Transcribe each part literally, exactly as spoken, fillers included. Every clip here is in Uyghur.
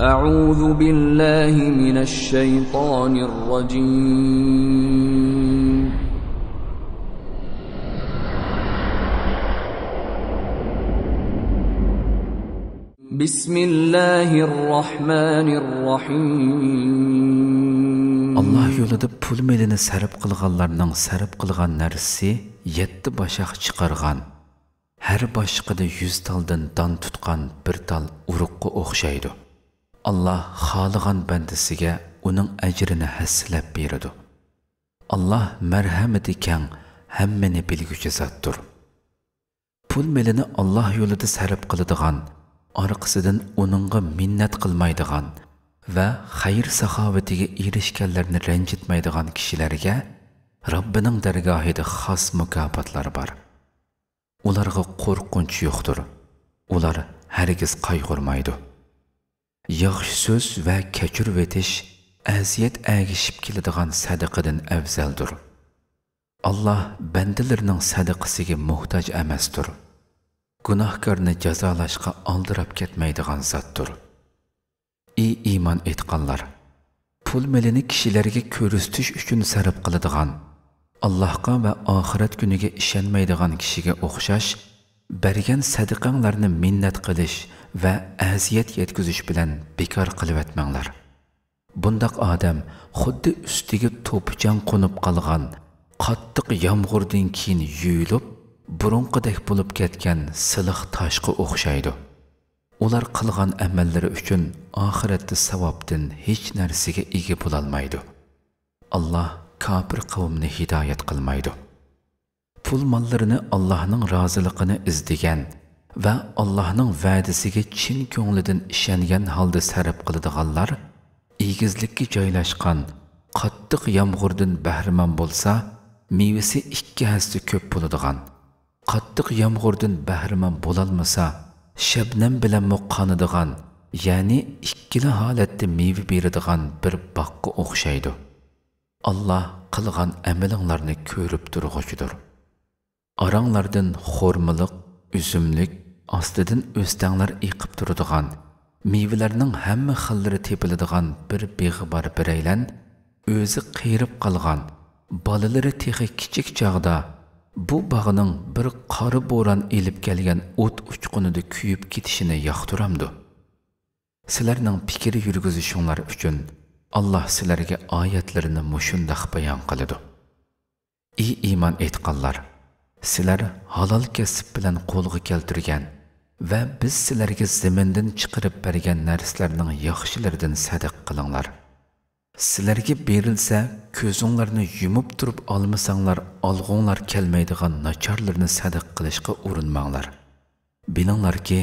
أعوذ بالله من الشيطان الرجيم. بسم الله الرحمن الرحيم. ئاللاھ يولىدا پۇل مېلىنى سەرپ قىلغانلارنىڭ سەرپ قىلغان نەرسىسى يەتتە باشاق چىقارغان، ھەر باشىقىدا يۈز تالدىن دان تۇتقان بىر تال ئۇرۇققا ئوخشايدۇ. ئاللاھ خالىغان بەندىسىگە ئۇنىڭ ئەجرىنى ھەسسىلەپ بېرىدۇ. ئاللاھ مەرھەمىتى كەڭ، ھەممىنى بىلگۈچى زاتتۇر. پۇل مېلىنى ئاللاھ يولىدا سەرپ قىلىدىغان، ئارقىسىدىن ئۇنىڭغا مىننەت قىلمايدىغان ۋە خەير-ساخاۋىتىگە ئېرىشكەنلەرنى رەنجىتمەيدىغان كىشىلەرگە رەببىنىڭ دەرگاھىدا خاس مۇكاپاتلار بار. ئۇلارغا قورقۇنچ يوقتۇر. ئۇلار ھەرگىز قايغۇرمايدۇ. ياخشى سۆز ۋە كەچۈرۈۋېتىش ئەزىيەت ئەگىشىپ كېلىدىغان سەدىقىدىن ئەۋزەلدۇر. ئاللاھ بەندىلىرىنىڭ سەدىقىسىگە موھتاج ئەمەستۇر. گۇناھكارنى جازالاشقا ئالدىراپ كەتمەيدىغان زاتتۇر. ئى ئىمان ئېيتقانلار! پۇل مېلىنى كىشىلەرگە كۆرسىتىش ئۈچۈن سەرپ قىلىدىغان، ئاللاھقا ۋە ئاخىرەت كۈنىگە ئىشەنمەيدىغان كىشىگە ئوخشاش، بەرگەن سەدىقەڭلارنى مىننەت قىلىش ۋە ئەزىيەت يەتكۈزۈش بىلەن بىكار قىلىۋەتمەڭلار. بۇنداق ئادەم خۇددى ئۈستىگە توپا-چاڭ قونۇپ قالغان، قاتتىق يامغۇردىن كېيىن يۇيۇلۇپ، بۇرۇنقىدەك بولۇپ كەتكەن سىلىق تاشقا ئوخشايدۇ. ئۇلار قىلغان ئەمەللىرى ئۈچۈن ئاخىرەتتە ساۋابتىن ھېچ نەرسىگە ئىگە بولالمايدۇ. ئاللاھ كاپىر قەۋمنى ھىدايەت قىلمايدۇ. پۇل ماللىرىنى ئاللاھنىڭ رازىلىقىنى ئىزدىگەن ۋە ئاللاھنىڭ ۋەدىسىگە چىن كۆڭلىدىن ئىشەنگەن ھالدا سەرپ قىلىدىغانلار ئېگىزلىككە جايلاشقان قاتتىق يامغۇردىن بەھرىمەن بولسا، مېۋىسى ئىككى ھەسسە كۆپ بولىدىغان، قاتتىق يامغۇردىن بەھرىمەن بولالمىسا، شەبنەم بىلەنمۇ قانىدىغان، يەنى ئىككىلا ھالەتتە مېۋە بېرىدىغان بىر باغقا ئوخشايدۇ. ئاللاھ قىلغان ئەمىلىڭلارنى كۆرۈپ تۇرغۇچىدۇر. ئاراڭلاردىن خورمىلىق، ئۈزۈملۈك، ئاستىدىن ئۆستەڭلەر ئېقىپ تۇرىدىغان، مېۋىلەرنىڭ ھەممە خىللىرى تېپىلىدىغان بىر بېغى بار بىرەيلەن، ئۆزى قېرىپ قالغان، بالىلىرى تېخى كىچىك چاغدا بۇ باغنىڭ بىر قارا بوران ئېلىپ كەلگەن ئوت ئۇچقۇنىدا كۆيۈپ كېتىشىنى ياقتۇرامدۇ؟ سىلەرنىڭ پىكىر يۈرگۈزۈشۈڭلار ئۈچۈن ئاللاھ سىلەرگە ئايەتلىرىنى مۇشۇنداق بايان قىلىدۇ. ئى ئىمان ئېيتقانلار! سىلەر ھالال كەسىپ بىلەن قولغا كەلتۈرگەن ۋە بىز سىلەرگە زېمىندىن چىقىرىپ بەرگەن نەرسىلەرنىڭ ياخشىلىرىدىن سەدىقە قىلىڭلار. سىلەرگە بېرىلسە، كۆزۈڭلارنى يۇمۇپ تۇرۇپ ئالمىساڭلار، ئالغۇڭلار كەلمەيدىغان ناچارلىرىنى سەدىقە قىلىشقا ئۇرۇنماڭلار. بىلىڭلاركى،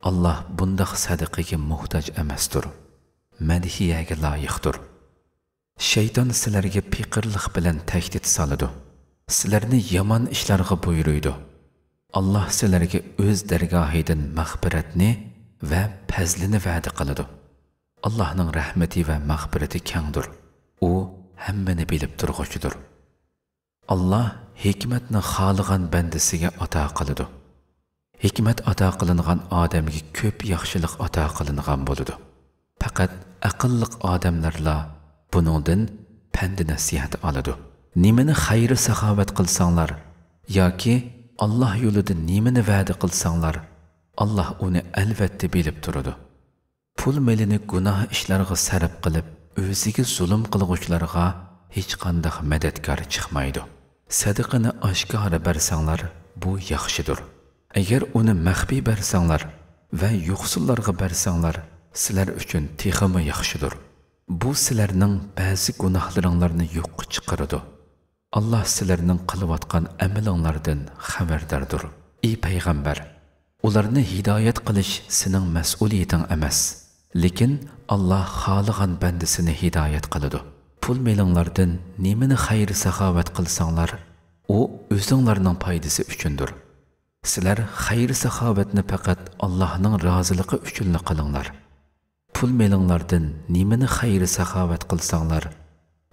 ئاللاھ بۇنداق سەدىقىگە موھتاج ئەمەستۇر، مەدھىيەگە لايىقتۇر. شەيتان سىلەرگە پېقىرلىق بىلەن تەھدىت سالىدۇ، سىلەرنى يامان ئىشلارغا بۇيرۇيدۇ. ئاللاھ سىلەرگە ئۆز دەرگاھىدىن مەغپىرەتنى ۋە پەزلىنى ۋەدە قىلىدۇ. ئاللاھنىڭ رەھمىتى ۋە مەغپىرىتى كەڭدۇر. ئۇ ھەممىنى بىلىپ تۇرغۇچىدۇر. ئاللاھ ھېكمەتنى خالىغان بەندىسىگە ئاتا قىلىدۇ. ھېكمەت ئاتا قىلىنغان ئادەمگە كۆپ ياخشىلىق ئاتا قىلىنغان بولىدۇ. پەقەت ئەقىللىق ئادەملەرلا بۇنىڭدىن پەند-نەسىھەت ئالىدۇ. نېمىنى خەير-ساخاۋەت قىلساڭلار ياكى ئاللاھ يولىدا نېمىنى ۋەدە قىلساڭلار، ئاللاھ ئۇنى ئەلۋەتتە بىلىپ تۇرىدۇ. پۇل مېلىنى گۇناھ ئىشلارغا سەرپ قىلىپ، ئۆزىگە زۇلۇم قىلغۇچىلارغا ھېچقانداق مەدەتكار چىقمايدۇ. سەدىقىنى ئاشكارا بەرسەڭلار، بۇ ياخشىدۇر. ئەگەر ئۇنى مەخپىي بەرسەڭلار ۋە يوقسۇللارغا بەرسەڭلار، سىلەر ئۈچۈن تېخىمۇ ياخشىدۇر. بۇ سىلەرنىڭ بەزى گۇناھلىرىڭلارنى يوققا چىقىرىدۇ. ئاللاھ سىلەرنىڭ قىلىۋاتقان ئەمىلىڭلاردىن خەۋەرداردۇر. ئى پەيغەمبەر، ئۇلارنى ھىدايەت قىلىش سېنىڭ مەسئۇلىيىتىڭ ئەمەس، لېكىن ئاللاھ خالىغان بەندىسىنى ھىدايەت قىلىدۇ. پۇل مېلىڭلاردىن نېمىنى خەير-ساخاۋەت قىلساڭلار، ئۇ ئۆزۈڭلارنىڭ پايدىسى ئۈچۈندۇر. سىلەر خەير-ساخاۋەتنى پەقەت ئاللاھنىڭ رازىلىقى ئۈچۈنلا قىلىڭلار. پۇل مېلىڭلاردىن نېمىنى خەير-ساخاۋەت قىلساڭلار،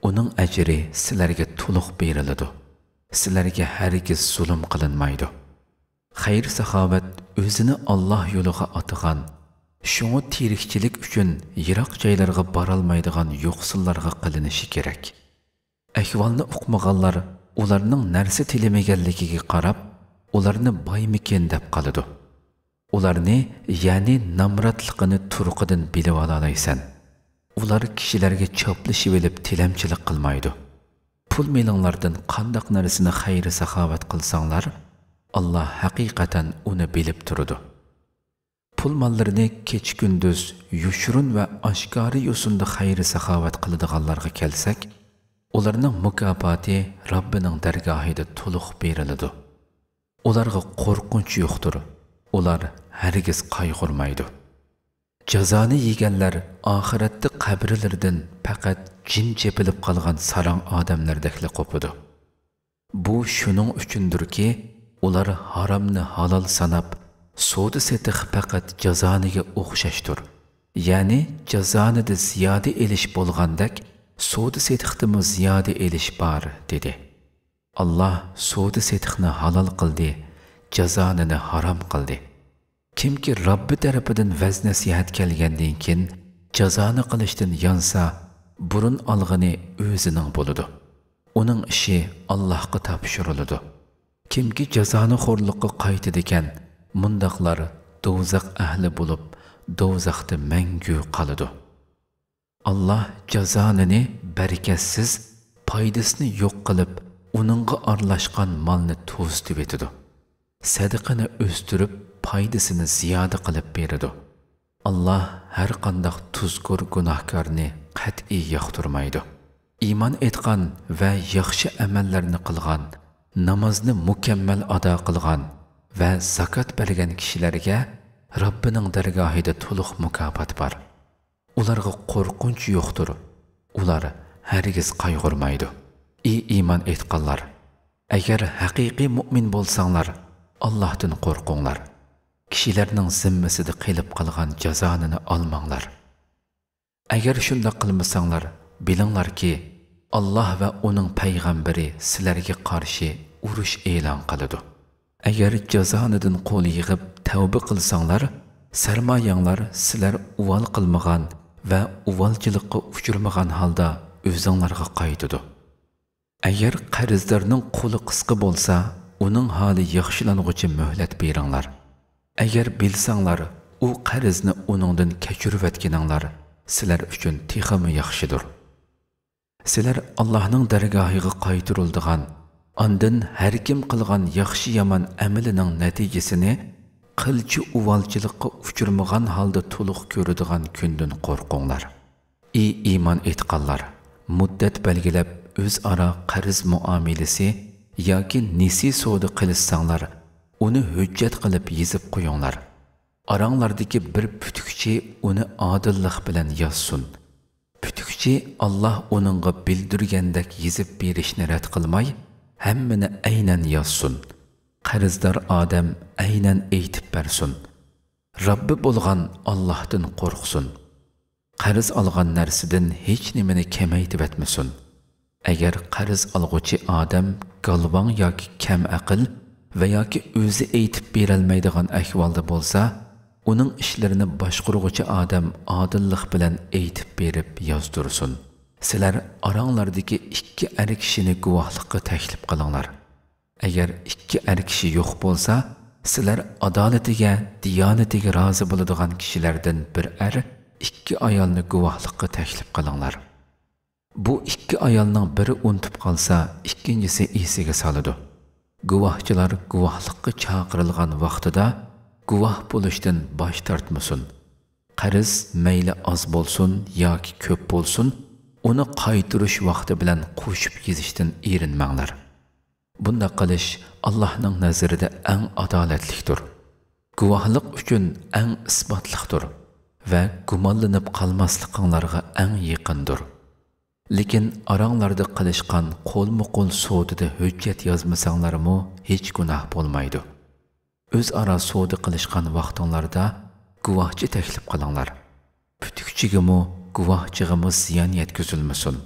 ئۇنىڭ ئەجرى سىلەرگە تولۇق بېرىلىدۇ. سىلەرگە ھەرگىز زۇلۇم قىلىنمايدۇ. خەير-ساخاۋەت ئۆزىنى ئاللاھ يولىغا ئاتىغان، شۇڭا تىرىكچىلىك ئۈچۈن يىراق جايلارغا بارالمايدىغان يوقسۇللارغا قىلىنىشى كېرەك. ئەھۋالنى ئۇقمىغانلار ئۇلارنىڭ نەرسە تىلىمىگەنلىكىگە قاراپ، ئۇلارنى بايمىكىن دەپ قالىدۇ. ئۇلارنى، يەنى نامراتلىقىنى تۇرقىدىن بىلىۋالالايسەن. ئۇلار كىشىلەرگە چاپلىشىۋېلىپ تىلەمچىلىك قىلمايدۇ. پۇل مېلىڭلاردىن قانداق نەرسىنى خەير-ساخاۋەت قىلساڭلار، ئاللا ھەقىقەتەن ئۇنى بىلىپ تۇرىدۇ. پۇل ماللىرىنى كېچە-كۈندۈز، يوشۇرۇن ۋە ئاشكارا يوسۇندا خەير-ساخاۋەت قىلىدىغانلارغا كەلسەك، ئۇلارنىڭ مۇكاپاتى رەببىنىڭ دەرگاھىدا تولۇق بېرىلىدۇ. ئۇلارغا قورقۇنچ يوقتۇر، ئۇلار ھەرگىز قايغۇرمايدۇ. جازانى يېگەنلەر ئاخىرەتتە قەبرىلىرىدىن پەقەت جىن چېپىلىپ قالغان ساراڭ ئادەملەردەكلا قوپىدۇ. بۇ شۇنىڭ ئۈچۈندۇركى، ئۇلار ھارامنى ھالال ساناپ، سودا-سېتىق پەقەت جازانىگە ئوخشاشتۇر. يەنى جازانىدا زىيادە ئېلىش بولغاندەك، سودا-سېتىقتىمۇ زىيادە ئېلىش بار، دېدى. ئاللا سودا-سېتىقنى ھالال قىلدى، جازانىنى ھارام قىلدى. كىمكى رەببى تەرىپىدىن ۋەز-نەسىھەت كەلگەندىن كېيىن جازانى قىلىشتىن يانسا، بۇرۇن ئالغىنى ئۆزىنىڭ بولىدۇ. ئۇنىڭ ئىشى ئاللاھقا تاپشۇرۇلىدۇ. كىمكى جازانىخورلۇققا قايتىدىكەن، مۇنداقلار دوزاخ ئەھلى بولۇپ، دوزاختا مەڭگۈ قالىدۇ. ئاللا جازانىنى بەرىكەتسىز، پايدىسىنى يوق قىلىپ، ئۇنىڭغا ئارىلاشقان مالنى توزىتىۋېتىدۇ. سەدىقىنى ئۆستۈرۈپ، پايدىسىنى زىيادە قىلىپ بېرىدۇ. ئاللا ھەرقانداق تۇزكور گۇناھكارنى قەتئىي ياقتۇرمايدۇ. ئىمان ئېيتقان ۋە ياخشى ئەمەللەرنى قىلغان، نامازنى مۇكەممەل ئادا قىلغان ۋە زاكات بەرگەن كىشىلەرگە رەببىنىڭ دەرگاھىدا تولۇق مۇكاپات بار. ئۇلارغا قورقۇنچ يوقتۇر، ئۇلار ھەرگىز قايغۇرمايدۇ. ئى ئىمان ئېيتقانلار! ئەگەر ھەقىقىي مۇئمىن بولساڭلار، ئاللاھتىن قورقۇڭلار. كىشىلەرنىڭ زىممىسىدە قېلىپ قالغان جازانىنى ئالماڭلار. ئەگەر شۇنداق قىلمىساڭلار، بىلىڭلاركى، ئاللاھ ۋە ئۇنىڭ پەيغەمبىرى سىلەرگە قارشى ئۇرۇش ئېلان قىلىدۇ. ئەگەر جازانىدىن قول يىغىپ تەۋبە قىلساڭلار، سەرمايەڭلار سىلەر ئۇۋال قىلمىغان ۋە ئۇۋالچىلىققا ئۇچرىمىغان ھالدا ئۆزۈڭلارغا قايتىدۇ. ئەگەر قەرزدارنىڭ قولى قىسقا بولسا، ئۇنىڭ ھالى ياخشىلانغۇچە مۆھلەت بېرىڭلار. ئەگەر بىلسەڭلار، ئۇ قەرزنى ئۇنىڭدىن كەچۈرۈۋەتكىنىڭلار سىلەر ئۈچۈن تېخىمۇ ياخشىدۇر. سىلەر ئاللاھنىڭ دەرگاھىغا قايتۇرۇلىدىغان، ئاندىن ھەركىم قىلغان ياخشى-يامان ئەمىلىنىڭ نەتىجىسىنى قىلچە ئۇۋالچىلىققا ئۇچرىمىغان ھالدا تولۇق كۆرىدىغان كۈندىن قورقۇڭلار. ئى ئىمان ئېيتقانلار! مۇددەت بەلگىلەپ ئۆزئارا قەرز مۇئامىلىسى ياكى نېسى سودا قىلىشساڭلار، ئۇنى ھۆججەت قىلىپ يېزىپ قويۇڭلار. ئاراڭلاردىكى بىر پۈتۈكچى ئۇنى ئادىللىق بىلەن يازسۇن. پۈتۈكچى ئاللاھ ئۇنىڭغا بىلدۈرگەندەك يېزىپ بېرىشنى رەت قىلماي، ھەممىنى ئەينەن يازسۇن. قەرزدار ئادەم ئەينەن ئېيتىپ بەرسۇن. رەببى بولغان ئاللاھتىن قورقسۇن. قەرز ئالغان نەرسىدىن ھېچنېمىنى كېمەيتىۋەتمىسۇن. ئەگەر قەرز ئالغۇچى ئادەم گالۋاڭ ياكى كەم ئەقىل ۋە ياكى ئۆزى ئېيتىپ بېرەلمەيدىغان ئەھۋالدا بولسا، ئۇنىڭ ئىشلىرىنى باشقۇرغۇچى ئادەم ئادىللىق بىلەن ئېيتىپ بېرىپ يازدۇرسۇن. سىلەر ئاراڭلاردىكى ئىككى ئەر كىشىنى گۇۋاھلىققا تەكلىپ قىلىڭلار. ئەگەر ئىككى ئەر كىشى يوق بولسا، سىلەر ئادالىتىگە، دىيانىتىگە رازى بولىدىغان كىشىلەردىن بىر ئەر، ئىككى ئايالنى گۇۋاھلىققا تەكلىپ قىلىڭلار. بۇ ئىككى ئايالنىڭ بىرى ئۇنتۇپ قالسا، ئىككىنچىسى ئېسىگە سالىدۇ. گۇۋاھچىلار گۇۋاھلىققا چاقىرىلغان ۋاقتىدا گۇۋاھ بولۇشتىن باش تارتمىسۇن. قەرز مەيلى ئاز بولسۇن ياكى كۆپ بولسۇن، ئۇنى قايتۇرۇش ۋاقتى بىلەن قوشۇپ يېزىشتىن ئېرىنمەڭلار. بۇنداق قىلىش ئاللاھنىڭ نەزىرىدە ئەڭ ئادالەتلىكتۇر. گۇۋاھلىق ئۈچۈن ئەڭ ئىسپاتلىقتۇر ۋە گۇمانلىنىپ قالماسلىقىڭلارغا ئەڭ يېقىندۇر. لېكىن ئاراڭلاردا قىلىشقان قولمۇقول سودىدا ھۆججەت يازمىساڭلارمۇ ھېچ گۇناھ بولمايدۇ. ئۆزئارا سودا قىلىشقان ۋاقتىڭلاردا گۇۋاھچى تەكلىپ قىلىڭلار. پۈتۈكچىگىمۇ، گۇۋاھچىغىمۇ زىيان يەتكۈزۈلمىسۇن.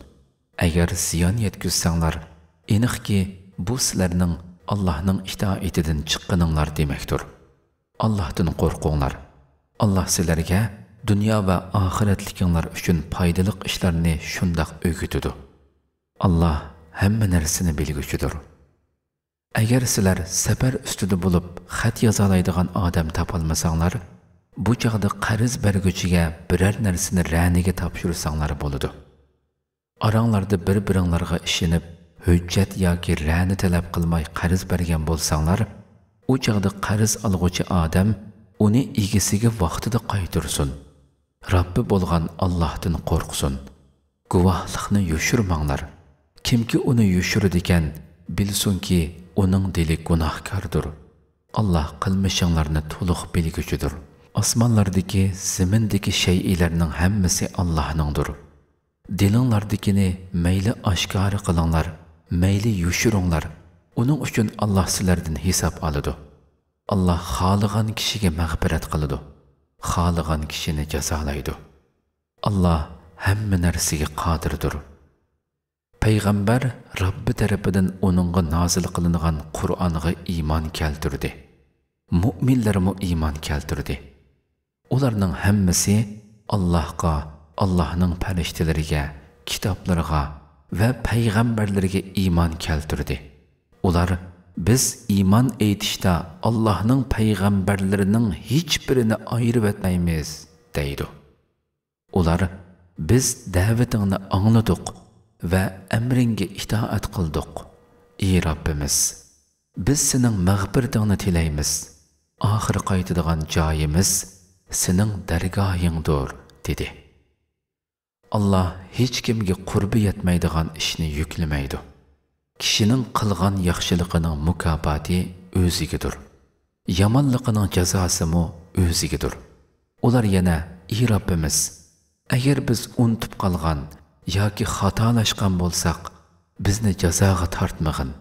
ئەگەر زىيان يەتكۈزسەڭلار، ئېنىقكى، بۇ سىلەرنىڭ ئاللاھنىڭ ئىتائىتىدىن چىققىنىڭلار دېمەكتۇر. ئاللاھتىن قورقۇڭلار. ئاللاھ سىلەرگە دۇنيا ۋە ئاخىرەتلىكىڭلار ئۈچۈن پايدىلىق ئىشلارنى شۇنداق ئۆگىتىدۇ. ئاللاھ ھەممە نەرسىنى بىلگۈچىدۇر. ئەگەر سىلەر سەپەر ئۈستىدە بولۇپ خەت يازالايدىغان ئادەم تاپالمىساڭلار، بۇ چاغدا قەرز بەرگۈچىگە بىرەر نەرسىنى رەنىگە تاپشۇرساڭلار بولىدۇ. ئاراڭلاردا بىر-بىرىڭلارغا ئىشىنىپ، ھۆججەت ياكى رەنە تەلەپ قىلماي قەرز بەرگەن بولساڭلار، ئۇ چاغدا قەرز ئالغۇچى ئادەم ئۇنى ئىگىسىگە ۋاقتىدا قايتۇرسۇن. رەببى بولغان ئاللاھتىن قورقسۇن. گۇۋاھلىقنى يوشۇرماڭلار. كىمكى ئۇنى يوشۇرىدىكەن، بىلسۇنكى، ئۇنىڭ دىلى گۇناھكاردۇر. ئاللاھ قىلمىشىڭلارنى تولۇق بىلگۈچىدۇر. ئاسمانلاردىكى، زېمىندىكى شەيئىلەرنىڭ ھەممىسى ئاللاھنىڭدۇر. دىلىڭلاردىكىنى مەيلى ئاشكارا قىلىڭلار، مەيلى يوشۇرۇڭلار، ئۇنىڭ ئۈچۈن ئاللاھ سىلەردىن ھېساب ئالىدۇ. ئاللاھ خالىغان كىشىگە مەغپىرەت قىلىدۇ، خالىغان كىشىنى جازالايدۇ. ئاللاھ ھەممە نەرسىگە قادىردۇر. پەيغەمبەر رەببى تەرىپىدىن ئۇنىڭغا نازىل قىلىنغان قۇرئانغا ئىمان كەلتۈردى. مۇئمىنلەرمۇ ئىمان كەلتۈردى. ئۇلارنىڭ ھەممىسى ئاللاھقا، ئاللاھنىڭ پەرىشتىلىرىگە، كىتابلىرىغا ۋە پەيغەمبەرلىرىگە ئىمان كەلتۈردى. ئۇلار، بىز ئىمان ئېيتىشتا ئاللاھنىڭ پەيغەمبەرلىرىنىڭ ھېچبىرىنى ئايرىۋەتمەيمىز، دەيدۇ. ئۇلار، بىز دەۋىتىڭنى ئاڭلىدۇق ۋە ئەمرىڭگە ئىتائەت قىلدۇق. ئى رەببىمىز، بىز سېنىڭ مەغپىرىتىڭنى تىلەيمىز. ئاخىر قايتىدىغان جايىمىز سېنىڭ دەرگاھىڭدۇر، دېدى. ئاللاھ ھېچكىمگە قۇربى يەتمەيدىغان ئىشنى يۈكلىمەيدۇ. كىشىنىڭ قىلغان ياخشىلىقىنىڭ مۇكاپاتى ئۆزىگىدۇر. يامانلىقىنىڭ جازاسىمۇ ئۆزىگىدۇر. ئۇلار يەنە، ئى رەببىمىز، ئەگەر بىز ئۇنتۇپ قالغان ياكى خاتالاشقان بولساق، بىزنى جازاغا تارتمىغىن.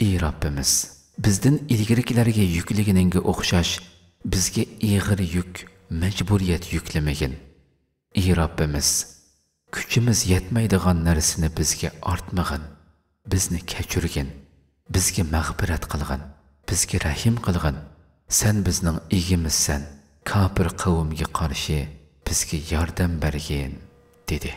ئى رەببىمىز، بىزدىن ئىلگىرىكىلەرگە يۈكلىگىنىڭگە ئوخشاش بىزگە ئېغىر يۈك، مەجبۇرىيەت يۈكلىمىگىن. ئى رەببىمىز، كۈچىمىز يەتمەيدىغان نەرسىنى بىزگە ئارتمىغىن. بىزنى كەچۈرگىن. بىزگە مەغپىرەت قىلغىن. بىزگە رەھىم قىلغىن. سەن بىزنىڭ ئىگىمىزسەن. كاپىر قەۋمگە قارشى بىزگە ياردەم بەرگىن، دېدى.